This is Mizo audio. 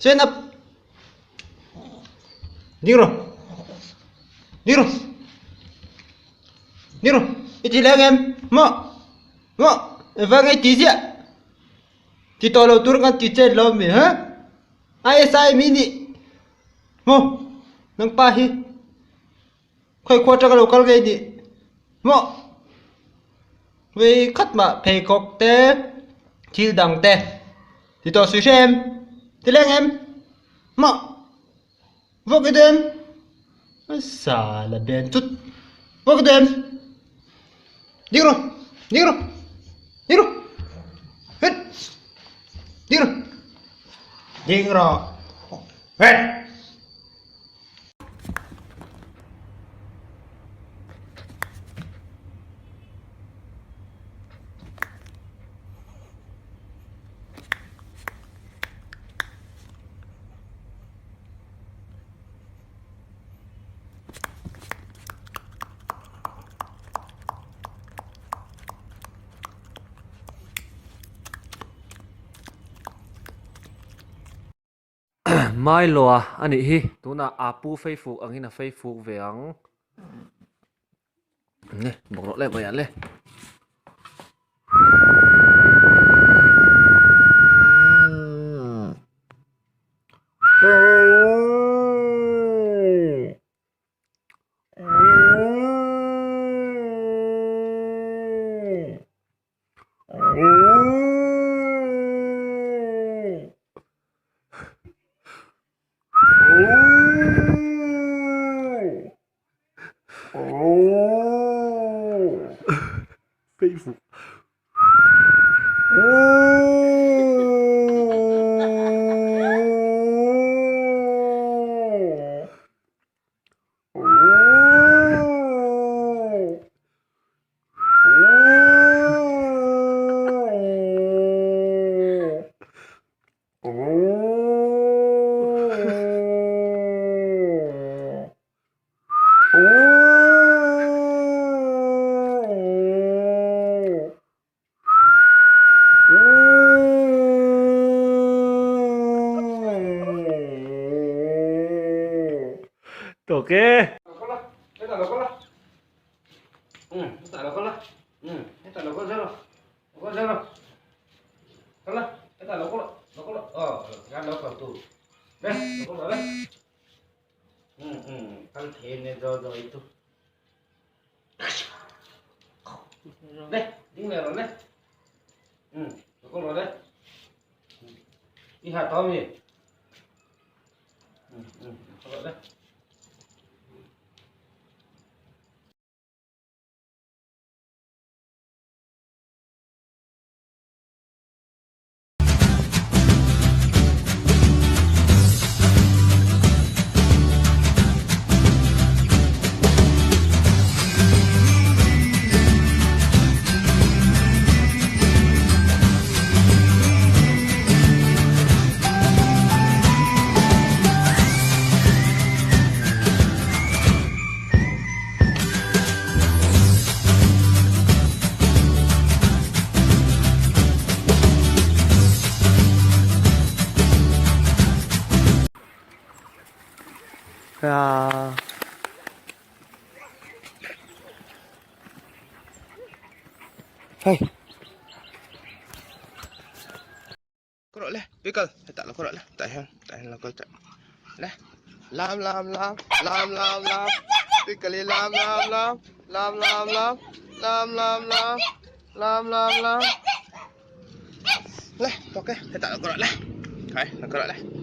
Stand up. Ding rawh. Ding rawh. Ding rawh. I ti leng em? Maw. Maw. Engvang nge i ti ziah? Ti tawh lo tur kan ti chet lo mi ha? ISI mi nih. Maw. Nangpa hi. Khawi khua atanga lo kal nge i nih? Maw. Vei khat mah pheikhawk te thil dang te ti tawh sui hre em? Ti leng em? Maw. Vawk i duh em? Sa la ben chut. Vawk i duh em? Ding rawh! Ding rawh! Ding rawh! Het! Ding rawh! Ding rawh! Het! Mailoa a nih hi tunah a pu fei fuk angin a fei fuk ve ang le bawk rawh le vawiah le. Facebook. Tawk e. À. Hey. Kawh rawh le, Pickle, hetah lo kawh rawh le, tah hian, tah hian lo kal teh. Le, lam lam lam, lam lam lam, Pickle hi lam lam lam, lam lam lam, lam lam lam, lam lam lam. Le, tawk e, hetah lo kawh rawh le. Hai, lo kawh rawh le.